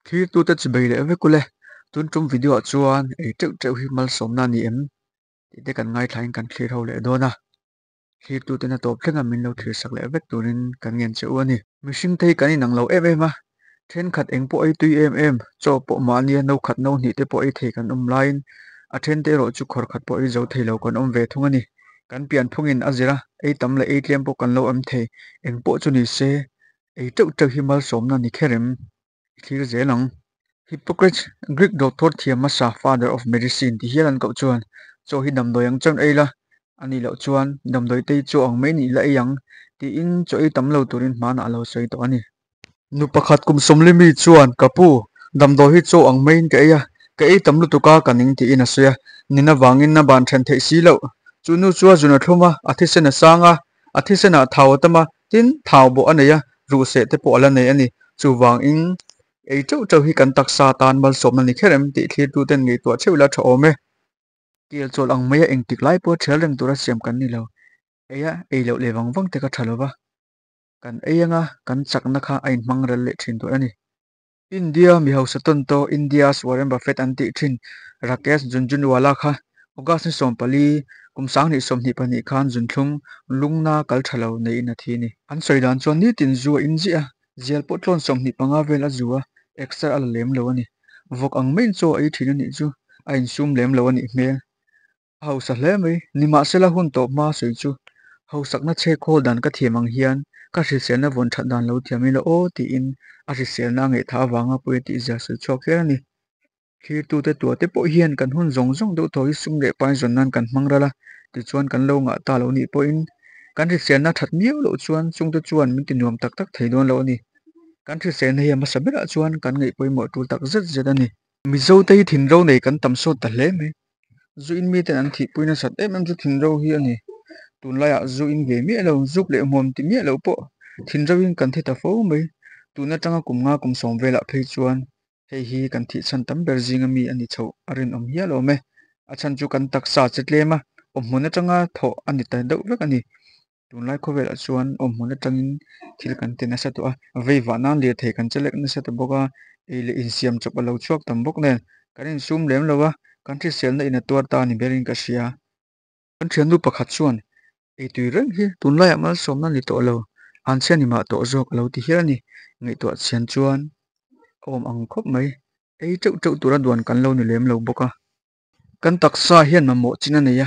Thirtute chibei leh vek ule, tun tum video ah chuan ei teuh teuh hi malsawmna a ni em tih te kan ngaithlain kan thlir ho leh dawn a, thlirtuten a tawp thleng a min lo thlir sak leh vek turin kan ngen che u a ni. Mihring te hi kan inang lo em em a, thenkhat eng pawh ei tui em em, chaw pawh mahnia no khat no hnih te pawh ei thei kan awm laiin a then te erawh chu khawr khat pawh ei zo thei lo kan awm ve thung a ni. Kan pianphungin a zir a, ei tam leh ei tlem pawh kan lo awm thei, eng pawh chu ni se ei teuh teuh hi malsawmna a ni kher em? I thlir zel ang. Hippocrates, Greek doctor thiam hmasa, father of medicine ti hial an koh chuan, Chaw hi damdawi ang chuan ei la, a nih loh chuan damdawi te hi chaw ang mai nih la ei ang, tiin chaw ei tam lo turin hmanah a lo sawi tawh a ni. Nu pakhat kum sawmli mi chuan, Ka pu, damdawi hi chaw ang maiin ka ei a, ka ei tam lutuk a ka ning tiin a sawi a, nin avangin a ban then theih si loh. Chu nu chu a zun a thlum a, a thisen a sang a, a thisen ah thau a tam a, Tin, thau bawh a nei a, ruhseh te pawh a la nei a ni. Chuvangin, ei teuh teuh hi kan taksa tan malsawmna ni kher em tih thlirtuten ngaihtuah theuh ila tha awm e. Kel chawl ang maia engtik lai pawha thial reng tura siam kan ni lo. Ei a, ei loh leh vang vang te kha tha lo va. Kan ei anga kan chakna kha a inhmang rel leh thin tur a ni. India mi hausa tawn tawh India's Warren Buffett an tih thin Rakesh Jhunjhunwala kha August ni 14, kum 2022 khan zunthlum lungna kal tha lo neiin a thi a ni. An sawi dan chuan nitin zu a inziah a, zial pawh tlawn 25 vel a zu a, exer a la lem lo a ni. Vawk ang maiin chaw a ei thin a nih chu a insum lem lo a nih hmel. A hausa hle mai, nimahsela hun tawp hma sawi chu hausakna chhe khawl dan ka thiam ang hian ka hriselna vawn that dan lo thiam ila aw tiin a hriselna a ngaihthah avanga pawi a tihzia sawi chhuak hial a ni. Thlirtute tuate pawh hian kan hun zawng zawng deuh thaw hi sum leh pai zawn nan kan hmang ral a, tichuan kan lo ngah ta lo nih pawhin kan hriselna that miau loh chuan chungte chuan min ti nuam tak tak thei dawn lo a ni. Kan hriselna hi a hmasa berah chuan kan ngaih pawimawh tul tak zet zet a ni. Mizote hi thinro nei kan tam sawt ta hle mai. Zu in miten an thihpui nasat em em chu thinro hi a ni. Tunlaiah zu in ve miah lo, zuk leh hmuam ti miah lo pawh thinro in kan thi ta fo mai. Tun atanga kum nga kum sawm velah phei chuan hei hi kan thih chhan tam ber zinga mi a ni chhoh a rinawm hial awm e. A chhan chu kan taksa che tlem a, awmhmun atanga thawh a ni ta deuh vek a ni. Tunlai khawvelah chuan awmhmun atangin thil kan ti nasa tawh a, vei vah nan lirthei kan che lek nasa ta bawk a, ei leh insiam chawp a lo chhuak tam bawk nen kan insum lem lo a, kan hriselna in a tuar ta ni berin ka hria. Kan thiannu pakhat chuan ei tui reng hi tunlaiah malsawmna ni tawh lo, an chhia ni mah tawh zawk a lo ti hial a ni. Ngaihtuah chhian chuan a awm ang khawp mai, ei teuh teuh tura duan kan lo ni lem lo bawk a. Kan taksa hian mamawh chin a nei a,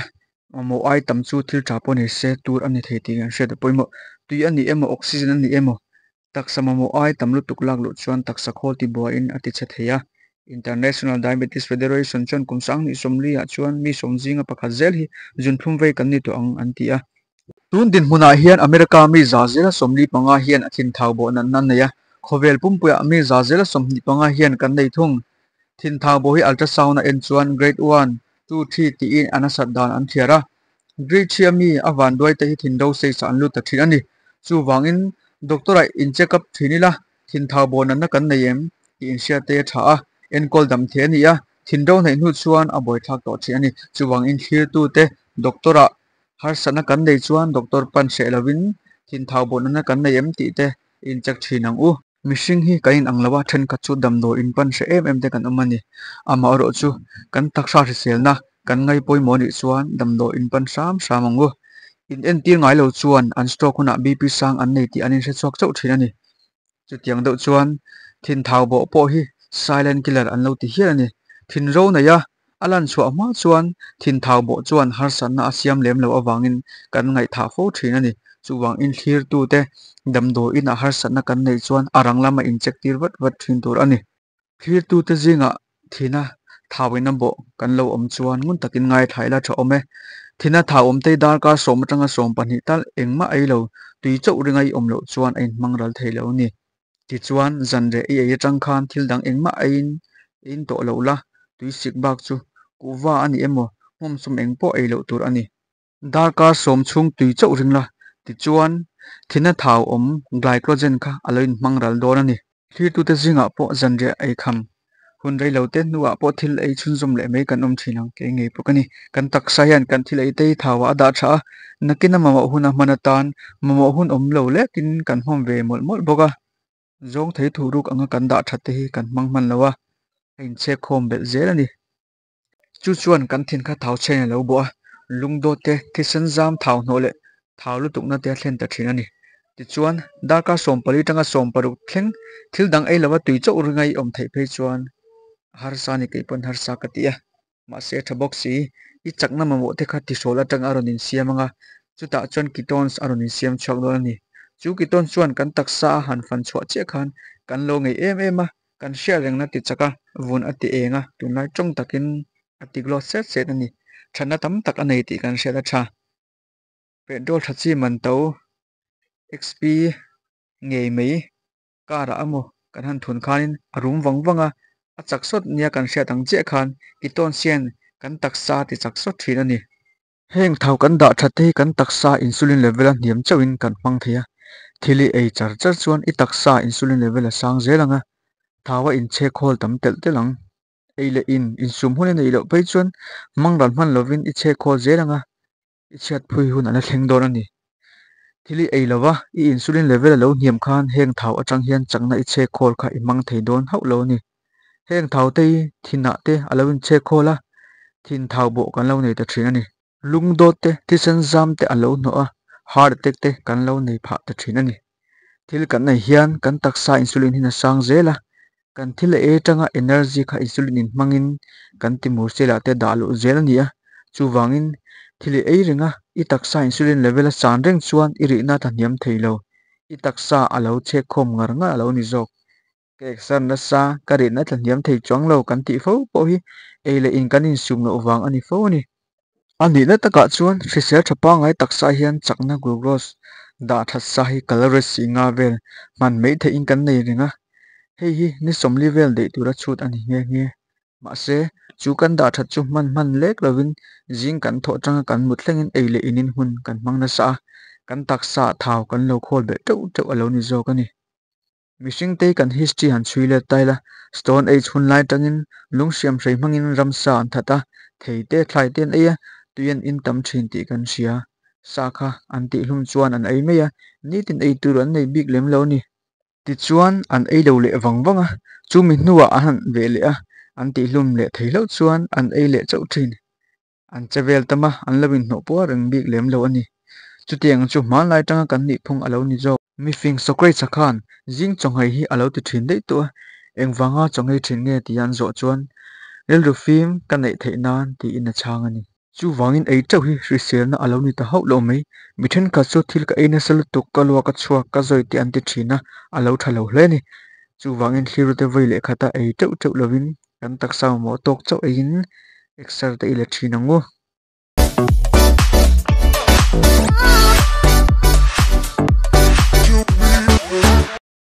mamawh ai tam chu thil tha pawh ni se tur a ni thei tih kan hriat a pawimawh. Tui a ni emaw oxygen a ni emaw taksa mamawh ai tam lutuk lak luh chuan taksa khawl tibuaiin a ti chhe thei a. International Diabetes Federation chuan kum 2040 ah chuan mi sawm zinga pakhat zel hi zunthlum vei kan ni tawh ang an ti a. Tun dinhmunah hian America mi za zela 45 hian a thinthau bawh natna an nei a, khawvel pumpuiah mi za zela 25 hian kan nei thung. Thinthau bawh hi ultrasound a en chuan grade one, two, three tiin a nasat dan an thiar a. Grade three a mi a vanduai te hi thinro stage ah an lut ta thin a ni. Chuvangin doctor ah in check up thin ila thinthau bawh natna kan nei em tih inhriat te a tha a, enkawl dam thei a ni a, thinro hnaih hnu chuan a buaithlak tawh thin a ni. Chuvangin thlirtute doctor ah harsatna kan nei chuan doctor pan hreh lovin thinthau bawh natna kan nei em tih te in check thin ang u. Mihring hi kan inang lo a, thenkhat chu damdawi in pan hreh em em te kan awm a ni. Amaherawh chu kan taksa hriselna kan ngai pawimawh anih chuan damdawi in pan hram hram ang u. In entir ngai lo chuan an stroke hunah BP sang an nei tih an inhre chhuak chauh thin a ni. Chutiang deuh chuan thinthau bawh pawh hi silent killer an lo ti hial a ni. Thinro nei a, a lan chhuah hma chuan thinthau bawh chuan harsatna a siam lem loh avangin kan ngaihthah fo thin a ni. Chuvang inthlirtute damdawi inah harsatna kan neih chuan a rang lama incheck tir vat vat thin tur a ni. Thlirtute zingah thina thauina bawh kan lo awm chuan ngun takin ngaithla ila tha awm e. Thina thau awm te darkar sawm atanga 12 tal engmah ei lo, tui chauh ringa i awm loh chuan a inhmang ral thei lo a ni. Tichuan, zan reh i ei atang khan thil dang engmah eiin in tawh loh la, tui sik bak chu kuhva a ni emaw, hmawmsawm eng pawh ei loh tur a ni. Darkar sawm chhung tui chauh ring la, tichuan thina thau awm glycogen kha a lo inhmang ral dawn a ni. Thlirtute zingah pawh zanriah ei kham hun rei lo te hnuah pawh thil ei chhunzawm leh mai kan awm thin ang, kei ngei pawh ka ni. Kan taksa hian kan thil ei te hi thauah a dah tha a, nakin a mamawh hun a hman atan mamawh hun awm lo lekin kan hmawm ve mawlh mawlh bawk a. Zawng thei thuruk anga kan dah that te hi kan hmang hman lo a, a inchhek khawm belh zel a ni. Chu chuan kan thin kha thau chhiain a lo bawh a, lungdawt te, thisen zam thau hnawh leh thau lutukna te a thlen ta thin a ni. Tichuan, darkar 14 tanga 16 thleng thil dang ei lova tui chauh ringa i awm theih phei chuan a harsa a ni kei pawn harsa ka ti a. Mahse, tha bawk si, i chakna mamawh te kha tihrawl atang a rawn insiam anga, chutah chuan ketones a rawn insiam chhuak dawn a ni. Chu ketones chuan kan taksa a han fan chhuah chiah khan kan lo ngei em em a, Kan hriat rengna ti chak a, vun a ti eng a, tunlai tawng takin a ti glow set set a ni. Thatna tam tak a nei tih kan hriat a tha. Petrol tha chi man to XP ngei mai car ah emaw kan han thun khanin a rum vang vang a, a chak sawt nia kan hriat ang chiah khan ketones hian kan taksa a ti chak sawt thin a ni. Heng thau kan dah that te hi kan taksa insulin level a hniam chauhin kan hmang thei a, thil i ei char char chuan i taksa insulin level a sang zel ang a, thau a inchhek hawl tam telh telh ang. Ei leh in insum hun i neih loh phei chuan hmang ral hman lovin i chhek hawl zel ang a, i chhiat phui hun a la thleng dawn a ni. Thil i ei lova i insulin level a lo hniam khan heng thau atang hian chakna i chhek hawl kha i hmang thei dawn hauh lo a ni. Heng thau te hi thinah te a lo inchhek khawl a, thin thau bawh kan lo nei ta thin a ni. Lungdawt te, thisen zam te a lo hnawh a, heart attack te kan lo nei phah ta thin a ni. Thil kan nei hian kan taksa insulin hi a sang zel a, kan thil a ei atanga energy kha insulin in hmangin kan timur cell ah te dah luh zel a ni a, chuvangin thil i ei reng a, i taksa insulin level a san reng chuan i rihna a tlahniam thei lo, i taksa a lo chhek khawm ngar ngar a lo ni zawk. Ka exam nasa, ka rinna tla hniam thei chuang lo kan tih fo pawh hi ei leh in kan insum loh vang a ni fo a ni. A nihna takah chuan hrisel tha pangngai taksa hian chakna glucose dah that sa hi calories si nga vel hman mai theihin kan nei reng a, hei hi ni 40 vel daih tura chhut a ni nghe nghe. Mahse, chu kan dah that chu hman hman lek lovin zing kan thawh atanga kan mut thlengin ei leh inin hun kan hmang nasa a, kan taksa thau kan lo khawl belh teuh teuh a lo ni zawk a ni. Mihring te kan history han chhui let ta ila, Stone Age hun lai atangin lung hriam hrei hmangin ramsa an that a, thei te thlai te an ei a, tui an in tam thin tih kan hria. Sa kha an tihhlum chuan an ei mai a, nitin ei tur an nei bik lem lo a ni. Tichuan an ei lo leh vang vang a, chumi hnuah an han veh leh a, an tihhlum leh thei hlauh chuan an ei leh chauh thin. An che vel tam a, an lo inhnawh puar reng bik lem lo a ni. Chutiang chu hmanlai atanga kan nih phung a lo ni zawk. Mifing Socrates-a khan zing chawnghei hi a lo ti thin daih tawh a, engvanga chawnghei thin nge tia an zawh chuan rilru fim ka neih theih nan tiin a chhang a ni. Chuvangin ei teuh hi hriselna a lo ni ta hauh lo mai. Mi thenkhat chu thil ka ei nasa lutuk, ka luak a chhuak, ka zawi tih an ti thin a, a lo tha lo hle a ni. Chuvangin thliru te vawi leh khata ei teuh teuh lovin Kan taksa mamawh tawk chauh eiin exer te i la thin ang u.